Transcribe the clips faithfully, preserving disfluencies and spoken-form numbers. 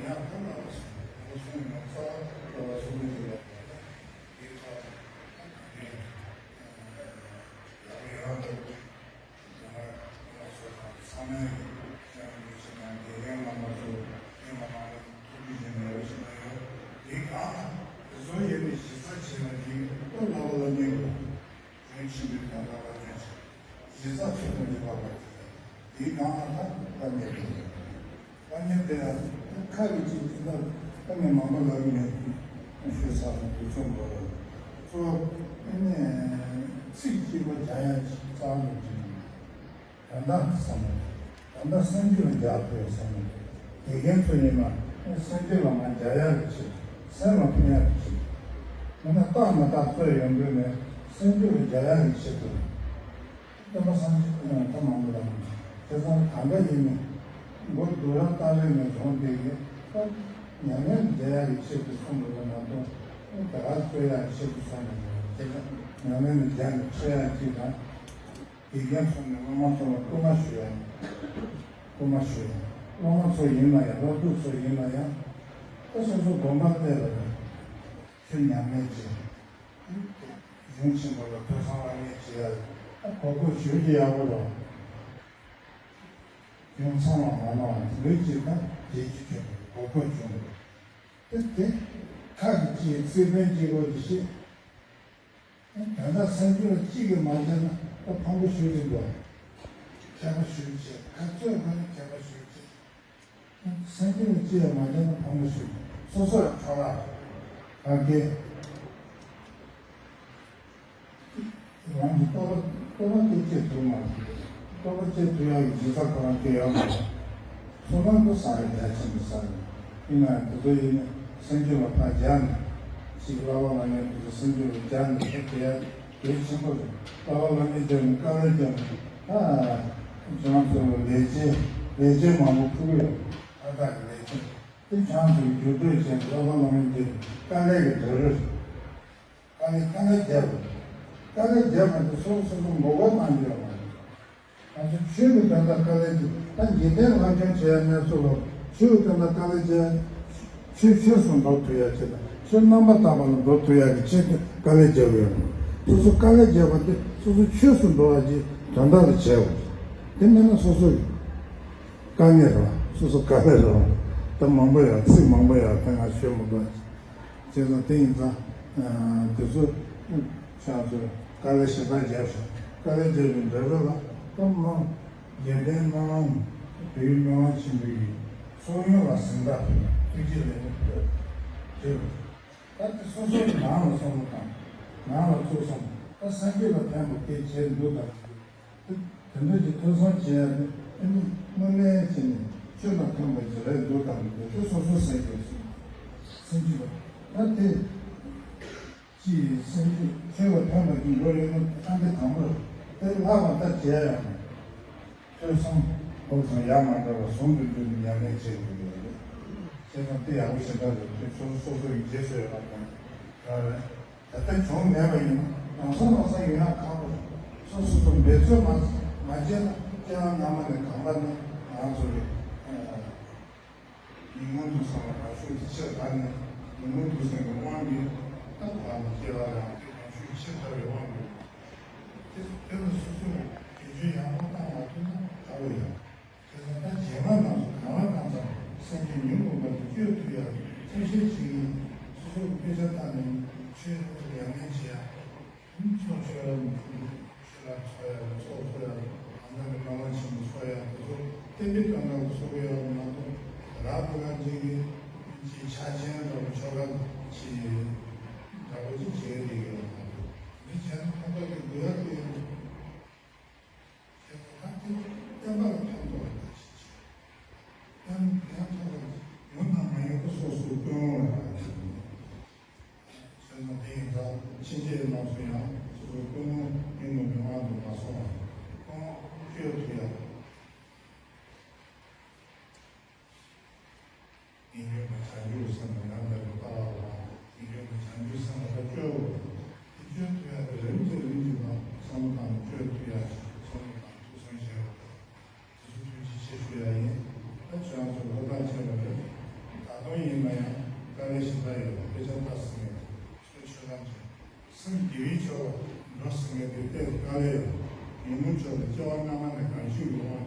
གཞན་ཆེན་པོའི་དོན་དག་ལ་ཉོན་ཅིག། གཞི་རྩ་ཚུལ་དང་མཐུན་པ་བར་དུ་ཡང་། དེའི་སྒང་ལ་ད་བཀའ་གཉན་དེ་ཡོད། བཀའ་གཉན་དེ་ཡང་ཁ་གི་ཅིག་དེ་ལྟར་བཀའ་གཉན་མང་པོ་ལབ་ཀྱི་མེད། ཤོད་ཚར་སོང་དུས་ཚོད་འགོར་རོ། གཙོ་བོ་ཨ་ནི་ཚིག་གཅིག་པ་སྦྱང་ཡ་ཅིག་རྩ་བ་ནས་བྱུང་། ད་ལྟ་བསམ་བློ། ད་ལྟ་སེམས་རྒྱུད་ལ་རྒྱག་ཐུབ་པའི་བསམ་བློ། དགེ་རྒན་ཚོ་ཡིན་ན་སེམས་རྒྱུད་ལ་མར་རྒྱག་ཡག་གི་ཆེད། སེམས་ལ་ཕན་ཡག་གི་ཆེད། མི་སྣ་རྟག་མ་རྟག་ཚོད་ཡོང་དུས་ནས་སེམས་རྒྱུད་ལ་རྒྱག་ཡག་གི་ཆེད་དུ། སྟོན་པ་སངས་རྒྱས་ཀྱིས་ད་མང་པོ་ལ་བྱས་ཙང་གང་འདྲ་ཡིན་ནས་མགོ་སྡུག་ར་སྟག་རིང་ནས་བྱུང་དེ་གས་ད་ཉམས་ལེན་རྒྱག་ཡག་གི་ཆེད་དུ་གསུངས་འདུག་པ་མ་གཏོགས་ད་ག་རྩོད་ཡག་གི་ཆེད་དུ་གསུངས་མི་འདུག་བྱས་ཙང་ཉམས་ལེན་རྒྱག་ནས་འཚོལ་ཡག་གཅིག་དང་། དགེ་རྒན་ཚོ་ནས་སློབ་མ་ཚོ་ལ་སྐུལ་མ་ཞུ་ཡ་ཡིན། སྐུལ་མ་ཞུ་ཡ་ཡིན། སློབ་མ་ཚོ་ཡིན་ན་ཡང་སློབ་ཕྲུག་ཚོ་ཡིན་ན་ཡང་ད་སོ་སོ་དགོན་པར་སླེབས་པ་རེད། ཆོས་ཉམས་ལེན་བྱེད། གཞུང་ཆེན་པོ་ལ་ཐོས་བསམ་སློབ་གཉེར་བྱེད་ཡ་ཡིན། ད་གོ་སྐབས་ཞུ་རྒྱུ་ཡག་པོ་རེད། གཞུང་ཚང་མ་མ་གནང་བ་ལོས་ཀྱི་ད་རྗེས་ཀྱི་ཆོས་གོ་སྐབས་བྱུང་། ད་དེ་ཁ་གི་ཅིག་རྩིས་དཔོན་གཅིག་པོ་གི་ཤེས། དོན་དག་སེམས་རྒྱུད་ལ་གཅིག་གིས་མ་བྱས་ན་ད་ཕངས་པོ་ཞེ་པོ་ཅིག་འདུག་མཁས་པ་ཞེ་པོ་ཅིག་ཁ་རྩོད་དགོས་ན་མཁས་པ་ཞེ་པོ་ཅིག་སེམས་རྒྱུད་ལ་གཅིག་ཡང་མ་བྱས་ན་ཕངས་པོ་ཞེ་པོ་ཅིག་སོ་སོ་ཡང་འཕྲོ་བརླག་ག་གེ། རང་གི་ལྟོ་བ་ལྟོ་བ་དེ་སྐྱེ་ཐུབ་མ་རེད། ལྟོ་བ་སྐྱེ་ཐུབ་ཡག་གི་སྦྱིན་བདག་ཁོ་རང་སྐྱེ་ཡོད་མ་རེད། བསོད་ནམས་ཀྱི་བསགས་ཡ་རྒྱ་ཆེན་པོ་བསགས་ཡོད། ཡིན་ན་ཡང་དེ་ཚོ་ཡིན་ན་སེམས་རྒྱུད་ལ་ཕར་སྦྱར་ནས་ཅིག་བསླབ་པ་སློབ་གཉེར་དེ་ཚོ་སེམས་རྒྱུད་ལ་སྦྱར་ནས་ད་དེ་ཡ་གལ་ཆེན་པོ་རེད། བསླབ་པ་སློབ་གཉེར་སྦྱར་ནས་དཀའ་ལས་སྦྱར་ནས་ད་ཁྱེད་རང་ཚོ་ལ་ལས་བྱེད་ལས་བྱེད་མང་པོ་ཕུལ་གྱི་ཡོད། ཨ་ད་གི་ལས་བྱེད་དེ་ཁྱེད་རང་ཚོ་གི་འགྱུར་ལྡོག་བྱས་ནས་བསླབ་པ་སློབ་གཉེར་འདི་དཀའ་ལས་ཀྱི་འགྲོ་རེད། དཀའ་ལས་དཀའ་ལས་བརྒྱབ། དཀའ་ལས་བརྒྱབ་པ་དེ་སོ་སོ་སོ་སོ་མགོ་སྐོར་གཏོང་རྒྱུ་ཡོད་མ་རེད། ང་ཚོ་ཆོས་ཀྱི་དོན་དག་དཀའ་ལས་བརྒྱབ། ད་འཇིག་རྟེན་ལྷ་སྐྱོང་བྱེད་ཡ་ནས་སོ་ལོ་ཆོས་ཀྱི་དོན་དག་དཀའ་ལས་བརྒྱབ། ཆོས་ཆོས་སུ་འགྲོ་ཐུབ་ཡ་ཆེད་དང་ཆོས་རྣམ་པར་དག་པ་ལ་འགྲོ་ཐུབ་ཡ་གི་ཆེད་དུ་དཀའ་ལས་བརྒྱབ་ཡོད་མ་རེད། སོ་སོ་དཀའ་ལས་བརྒྱབ་པ་དེ་སོ་སོ་ཆོས་སུ་འགྲོ་བ་གྱི་དོན་དག་ལ་བྱས་པ་རེད། དེ་མིན་ན་སོ་སོ་ཡི་དཀའ་ངལ་རེད་བ། སོ་སོ་དཀའ་ལས་རེད་བ། ད་མང་པོ་ཡོད། ཚིག་མང་པོ་ཡོད། ད་ང་ཤོད་མི་དགོས། བྱས་ཙང་དེ་ཡིན་ཙང་། དེ་ཚོ་ཁྱེད་ཚོས་དཀའ་ལས་ཞེ་དྲག་བརྒྱབ་ཤག་དཀའ་ལས་བརྒྱབ་པའི་འབྲས་བུ་ལ་ད་མ་དགེ་ལྡན་སྨོན་ལམ་བོད་ཡུལ་སྨོན་ལམ་ཆེན་པོའི་ཚོགས་ཡོངས་ལ་གཟེངས་རྟགས་ཕུལ་ནས་ཐུགས་རྗེ་ལེགས་འབུལ་ཕུལ་བ་རེད། ད་དེ་སོ་སོའི་ནང་ལ་བསམ་བློ་བཏང་། ནང་ལ་ཚུར་བསམ། ད་སངས་རྒྱས་ལ་ཕན་པ་དེ་བྱས་འདུག་ད། དེ་འདྲ་གྱི་ཐོས་བསམ་བྱེད་ཡ་དེ་ཨ་ནི་དངོས་གནས་བྱས་ནས་ཆོས་དང་མཐུན་པ་ཅིག་རེད་འདུག་དང་མི་འདུག་དེ་སོ་སོའི་སེམས་ཀྱིས་སེམས་ཀྱི་ལ་ད་དེ་ཅིའི་སེམས་ཀྱི་ཆོས་ལ་ཕན་པ་ཅིག་འགྲོ་ཡོད་ན་ཨ་འདི་དང་པོ་རེད། དེ་ལྷག་པ་ད་བྱས་ཡ་མེད། ཐོས་བསམ་ཐོས་བསམ་ཡ་མ་བྲལ་བ་ཟུང་དུ་འབྲེལ་ནས་ཉམས་ལེན་བྱེད་དགོས་ཀྱི་རེད། བྱས་ཙང་དེ་ཡག་པོ་ཞེ་དྲག་རེད། དེ་ཚོ་སོ་སོ་ཡི་རྗེས་སུ་ཡི་རང་དང་རང་རེད། ད་ལྟ་བྱུང་མེད་པ་ཡིན་ན་ལམ་སང་ལམ་སང་ཡོང་ཡག་ཁག་པོ་རེད། སོ་སོ་སོ་འབད་རྩོལ་མ་མ་བྱས་ན་སྐྱེ་བ་སྔ་མ་ནས་གང་པ་ནས་ང་ཚོ་གི་ཉོན་མོངས་དུག་གསུམ་ལ་རང་ཤུགས་ཀྱིས་ཕྱིར་ལྡང་ནས་ཉོན་མོངས་དུག་གསུམ་གྱི་དབང་གིས་ད་བར་ནས་སྐྱེ་བ་རང་གི་རང་ཤུགས་ཕྱིར་ལྡང་བའི་དབང་གིས་དེ་དེ་ལ་སོ་སོས་དགེ་སྦྱོར་ཡག་པོ་བཏང་མ་ཐུབ་ན་ཁག་པོ་ཡོད། བྱས་ཙང་ད་རྗེས་མ་རྣམས་སུ་གང་ལ་གང་འཚམ་སེམས་ཅན་ཉོན་མོངས་པ་དེ་གཅོད་ཐུབ་ཡག་ཐབས་ཤེས་བྱེད་ཀྱི་ཡིན། སོ་སོ་གི་དཔེ་ཆ་ལྟ་ནས་ཆོས་ཉམས་ལེན་བྱེད་ཡག་ཚོགས་ཆོས་ར་ཆོས་ར་འཚོ་ཡག་ཚོགས་འཚོ་ཡག་གང་ལྟར་གྱི་སྨོན་ལམ་ཆེན་པོ་འཚོ་ཡག་དེ་ཚོ་བསྟན་པའི་དོན་དག་ལ་འཚོ་གི་ཡོད་མ་གཏོགས་ར་ཕུ་ག་ཅིག་གི་ཅིག་ཆ་ཆེན་འདྲ་བོ་ཆོ་ག་ཅིག་འདྲ་བོ་ཅིག་བྱེད་ཀྱི་ཡོད་མ་རེད། འདི་བྱས་ན་ཁོ་ཐག་གི་དགོས་ཡག་དེ་ཡོད། ད་དེ་བསྟན་པ་ལ་ཕན་ཐོགས་པ་ཞིག་བྱེད། ཕན་ཕན་ཐོགས་པ་ཡོད་དང་མ་ཡོད་པ་སོ་སོའི་ཀུན་སློང་ལ་རག་ལས་པ་ཡིན། བྱས་ཙང་དེ་ཡིན་ཙང་ཕྱིན་ཆད་ལམ་སང་ཡང་སོ་སོའི་ཀུན་སློང་ཡིན་དང་མི་དབང་དུ་མ་སོང་བར་ཀུན་སློང་བཅོས་ཐུབ་ཡག་ཡིན་རྒྱུ་ན་བྱང་ཆུབ་སེམས་ལ་ཡང་དག་པར་ལྟ་བ་དང་། ཡིན་རྒྱུ་ན་བྱང་ཆུབ་སེམས་ལ་ད་སྤྱོད་པ་དང་། དེ་སྤྱོད་ཐུབ་ཡག་དེ་རིམ་གྱིས་རིམ་གྱིས་དང་བསམ་བློ་བཏང་ནས་སྤྱོད་ཐུབ་ཡག་བསམ་བློ་བཏང་ཐུགས་བསམ་བཞེས་པ་དང་། དེ་ཚོ་ཐུགས་རྗེ་ཆེ་ཞུ་ཡག་ཡིན། ད་ཁྱེད་རང་ཚོ་བློ་ཐག་ཆོད་པ་རེད། ད་ ཁོང་ཡིན་ན་ཡང་དཀའ་ལས་ཞེ་དྲག་ཡོད་པ་དཔེ་ཆ་ལྟ་ཟིན་ངེས་ཆོས་ཆོས་ཐམས་ཅད་སེམས་དགེ་བའི་ཆོས་ལ་འགྲོ་ཟིན་ངེས་དེ་ལྟས་དཀའ་ལས་ཡོད། ཉོན་མོངས་ཕྱོགས་ལ་སྐྱེ་བ་སྔ་མ་ནས་གང་ཤེས་ཡོང་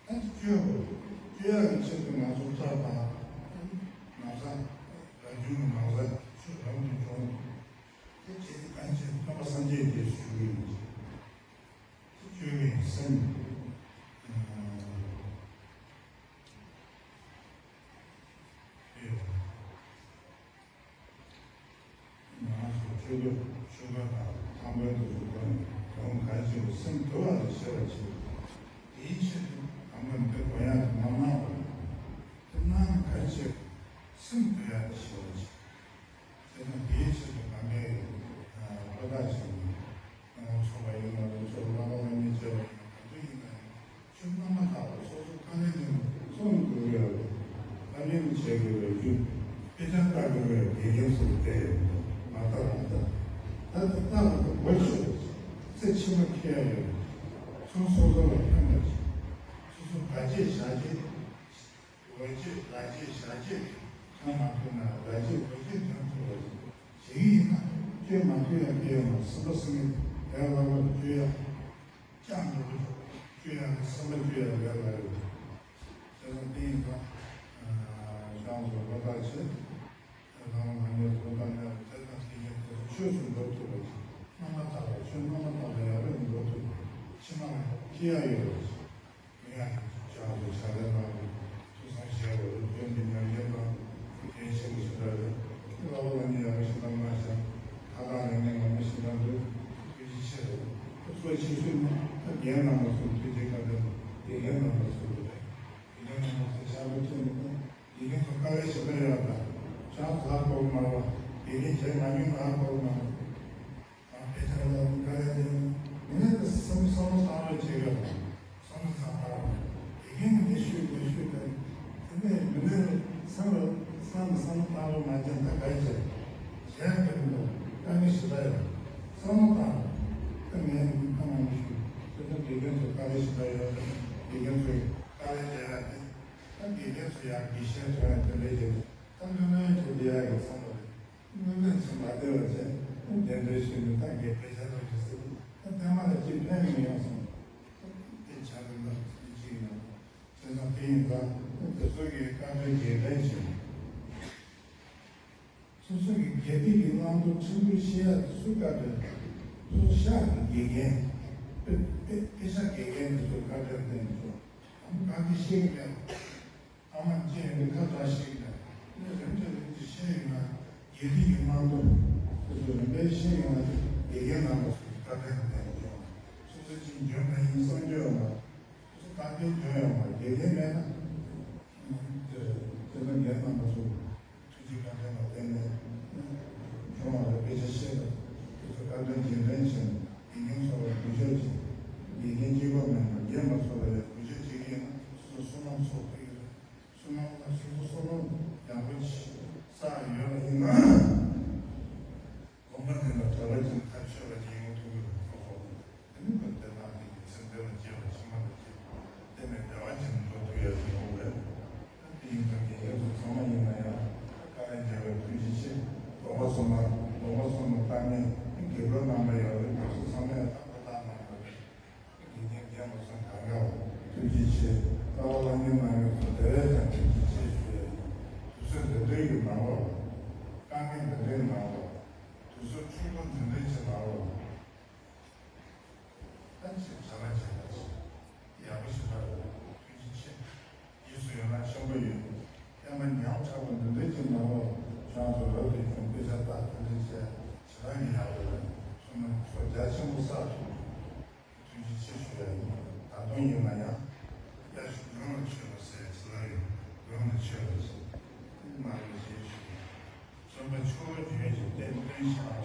བ། ད་ཅི་བཅོས་དགོས། བཅོས་ཡག་གི་ཆེད་དུ་ང་ཚོ་སྐྲག་པ། ན་ཚ། རང་བྱུང་གི་ན་ཚ་ཆོས་རང་དུ་བྱུང་། དེ་བྱས་ཏེ་གང་བྱས་སྟོན་པ་སངས་རྒྱས་ཀྱིས་ཞུ་གི་ཡིན། དེ་བཅོས་མིན་སེམས། ང་ཚོ་ཆོས་སྐད་ཆོས་སྐད་དང་ཐང་པའི་དུ་བཞུགས་པ་ནི་གང་ག་ཅིག་སེམས་དུལ་བ་ལ་བཤད་པ་ཅིག་དེའི་ཆེད་དུ་གང་ག་འདི་གོ་ཡག་གི་མ་གནང་བ་དེ་གནང་ག་ཅིག་སེམས་དུལ་ཡག་གི་བཤད་པ་ཅིག་དེ་དང་དེའི་ཆེད་དུ་གང་གའི་བློ་ཐག་ཆོད་ནས། ཚོགས་པ་ཡིན་ན་རེད། ཚོགས་བླ་མ་དབུ་མའི་སྐྱེ་བ་ཡིན་ན་ག་ཚོད་ཡིན་ན་ཡང་ཆོས་རྣམ་པར་དག་པ་སོ་སོ་དཀའ་ལས་ནི་རྩོམ་དགོས་ཡོད་རེད། དཀའ་ལས་ནི་བྱེད་དགོས་ཡོད་རྒྱུ་དཔེ་ཆ་ལྟ་དགོས་ཡོད་དགེ་རྒན་ཚོ་ལ་བལྟས་ཡོད་མ་ལྟ་རང་ལྟ། ད་ལྟ་ལྟ་བ་དང་མགོ་ཆོད་ཚེ་ཕྱི་མ་ཁེ་ཡ་ཡོད་ཚོང་སོ་སོ་ལ་ཕན་པ་ཞིག་སོ་སོ་དགའ་སྐྱིད་བྱ་སྐྱིད། འོ་བྱེད་ལ་བྱེད་བྱ་བྱེད་ཐོན་མ་ཐུབ་ན་ལ་བྱེད་འོ་བྱེད་ཐོན་ཐུབ་པ་ཞིག་བྱེད་ཀྱི་ཡིན་ན་བཅོས་མ་ཐུབ་ཡ་སྐྱེ་ཡོང་བ་སེམས་པ་སེམས་ངན་ཡར་ལ་བར་བཅོས་ཡ་ཀྱང་འགྲོ་གི་འདུག་བཅོས་ཡ་སེམས་པ་བཅོས་ཡ་ལས་ལ་ཡོད་བྱས་ཙང་དེ་ཡིན་ཙང་ཤང་ཚོ་བློ་ཐག་ཆད་རང་ལ་ངས་བློ་ཐག་ཉར་བྱས་ཙང་དེ་ཡིན་ཙང་ཆོས་སུ་འགྲོ་ཐུབ་པ་ཞིག་རྣམ་པར་དག་པ་ཆོས་རྣམ་པར་དག་པ་ཡར་ལ་འགྲོ་ཐུབ་པ་ཕྱི་མ་ལ་སྐྱེ་ཡ་ཡོད་པ་ཞིག་མི་ཡང་ཅང་དུ་བྱ་ལས་དང་ཐུགས་བསམ་བཞེས་པ་རུ་སྟོན་པའི་ཉམས་ལེན་དང་གལ་ཆེན་པོ་ཞིག་རེད། བླ་མ་ལ་ནི་ཡང་ཞིག་དང་མ་བྱ་ཁ་ཁ་ལས་ནི་ང་མི་ཞིག་དང་འདུག་ཐུགས་རྗེ་ཆེ་རེད། གཙོ་ཆེ་ཤོས་ནི་རྒན་རྣམ་པ་ཚོ་ཐུགས་རྗེ་བཀའ་དྲིན་དགེ་རྒན་རྣམ་པ་ཚོ་རེད། དགེ་རྒན་རྣམ་པ་ཚོ་ཕྱག་དཔེ་སྟོན་པ་དང་དགེ་རྒན་ཚོ་དཀའ་ལས་ཞེ་དྲག་ཡོད་ད། ཆང་ཚ་གོ་མ་ར་དགེ་རྒན་བྱས་མ་མྱོང་ན་གོ་མ་ར། དང་དཔེ་ཆ་ལ་དགའ་ལས་དེ་མི་ནས་དེ་བསམ་བསམ་བློ་བཏང་རོགས་བྱེད་དགོས། བསམ་བློ་བཏང་རོགས། དགེ་རྒན་གྱི་ལས་ཤོད་ལས་ཤོད་དེ་དེ་ནས་མི་ནས་བསམ་བློ་བསམ་བསམ་བློ་བཏང་རོགས་མ་བྱས་ན་ད་ག་རེ་བྱེད། བྱས་དེ་མི་འདུག་དཀའ་ངལ་ཞེ་དྲག་ཡོད། བསམ་བློ་བཏང་རོགས། ད་ངས་ཁ་མང་པོ་ཞུ་དེ་ཚོ་དགེ་རྒན་ཚོ་དཀའ་ལས་ཞེ་དྲག་ཡོད། དགེ་རྒན་ཚོའི་དཀའ་ལས་རྒྱག་ཡ་དེ་ད་དགེ་རྒན་ཚོ་ཡང་དགེ་བཤེས་ཐོན་ཡ་དེ་འདྲ་བྱས་ད་ནོར་ནོར་བྱས་བསྡད་ཡ་ཡོད་བསམ་བློ་རེད། དངོས་གནས་ཚོ་མ་བདེ་བ་བྱས་གདན་འདྲེན་ཞུས་ནས་ད་རྒན་དཔེ་ཆ་ཐོག་གི་ཟེར་ད་ལྟད་མ་ལ་ཅིག་ཕན་མི་ཡོང་སོང་། དེ་བྱ་རུ་ལགས་ཅི་ཅིག་ཡོང་བྱས་ཙང་དེ་ཡིན་ཙང་དེ་ཚོ་གི་བཀའ་དྲིན་རྗེས་དྲན་བྱས་ནས་སོ་སོ་གི་དགེ་སྡིག་གི་བླང་དོར་ཕྲན་བུ་ཤེས་ཡ་དེ་སུ་བཀའ་དྲིན། སོ་སོ་ཤག་གི་དགེ་རྒན་དཔེ་དཔེ་དཔེ་ཆ་དགེ་རྒན་དེ་ཚོ་བཀའ་དྲིན་དེ་ཚོ་ཨ་མ་གང་གི་ཤེས་ཀྱི་མེད། ཨ་མ་ཅེས་མི་ཁ་བྲལ་ཞིག་ལ་ནི་རིམ་གྱིས་རིམ་གྱིས་ཤེས་ཡོང་ན་དགེ་སྡིག་གི་རྣམ་རྟོག་དེ་ཚོ་རིམ་པས་ཤེས་ཡོང་ན་དགེ་རྒན་རྣམ་པ་ཚོ་བཀའ་དྲིན་ལྡན་ཡོང་སོ་སོ་ཅིག་འཇོན་པ་ཡིན་བསམ་རྒྱུ་ཡོད་མ་སོ་སོ་བཀའ་དྲིན་འཇོན་ཡོད་མ་དགེ་རྒན་མེད་ན་དེ་དེ་ན་རྒན་རྣམ་པ་ཚོ་ཐུགས་རྗེ་བཀའ་དྲིན་ལ་བརྟེན་ནས་ཁྱོད་རང་ལ་དཔེ་ཆ་ཤེས་ན་དེ་ཚོ་བཀའ་དྲིན་རྗེས་དྲན་བྱས་ནས་དགེ་རྒན་ཚོ་ལ་གུས་ཞབས་བྱེད། དགེ་རྒན་གཅིག་པ་མིན་པར་རྒན་པ་ཚོ་ལ་ཡང་གུས་ཞབས་བྱེད་ཀྱི་ཡིན་ན་སོ་སོ་བསོད་ནམས་ཚོགས་ཐུབ་ཀྱི་རེད། བསོད་ནམས་ལ་སོ་སོ་བསོད་ནམས་ཡག་པོ་ཅིག་བསགས་ཡོད་པ་ཡིན་ན། དགོན་པ་དེ་ལ་གྲྭ་པ་ཅིག་ཐག་ཆོད་པ་ཅིག་ཡོང་ཐུབ་ཀྱི་རེད་ཁོ་ཚོ། དེ་ནི་བོད་བསྟན་ནག་དེ་གི་ཚེ་འདས་ལ་སྐྱེ་བ་ཕྱི་མ་ལ་སྐྱེ་བ་བསྟན་པའི་བདེ་བ་ཅན་འགྲོ་ཐུབ་ཡ་ཅིག་ཡོང་བས། དེ་ཡིན་ཙང་དགེ་རྒན་ཚོ་ཚང་མ་ཡིན་ན་ཡང་དཀའ་ལས་རྒྱག་པའི་ཐུགས་རྗེ་ཆེ། དགོངས་པ་སོང་ན་དགོངས་པ་སོང་ན་བཏང་ནས་དགེ་སློབ་རྣམ་པ་ཡོད་རེད། དེ་ཚོ་ཚང་མས་དང་པོ་བཏང་གནང་དགོས་རེད། དགེ་རྒན་རྒན་པ་ཚོ་གང་ག་ཐུགས་རྗེ་ཆེ། ལྟ་བ་བླ་སྨྱོན་གནང་མཁན་ཚོ་དེ་བས་ཀྱང་ཐུགས་རྗེ་ཆེ་ཞུ་ཡ་ཡིན། དུས་ཚོད་འདི་འདྲའི་གི་ནང་ལོགས་དཀའ་ངལ་འདི་འདྲའི་ནང་ལོགས་དུས་ཚོད་ཆུང་ངུ་འདི་འདྲའི་ཆེ་ནང་ལོགས། ད་ཅིག་བྱ་བ་བྱེད་པ་ཞིག་ཡག་པོ་ཞིག་རེད། ཐུགས་རྗེ་ཆེ། རྗེས་སུ་ཡི་རང་ཆེན་པོ་ཡོད། བསྟན་པ་ཉག་ཕྲ་བོ་འདི་འདྲའི་ཅིག་ནང་ལ་ཁྱོད་ཚོ་རབ་ཏུ་བྱུང་དཔེ་ཆ་ལྟ་དེ་འདྲའི་བྱས་བྱེད་རང་གི་ཡག་པོ་རེད། སོང་ན་ཚོ་རྒྱ་ཆེན་པོ་བསགས་ཐུབ། ཐུགས་རྗེ་ཆེ་ཞུ་ཡ་ཡིན། ད་དུང་ཡིན་ན་ཡང་། ཡ་ཞུ་གང་ལ་མཆོད་པ་ཟེར་ཚེ་ལ་ཡོད། གང་ལ་མཆོད་པ་ཟེར། དེ་ནང་ལ་ཞེས་ཞུ། བསོད་པ་ཆུ་བོ་རྒྱུན་གྱི་རྟེན་སྟོན་ཞིང་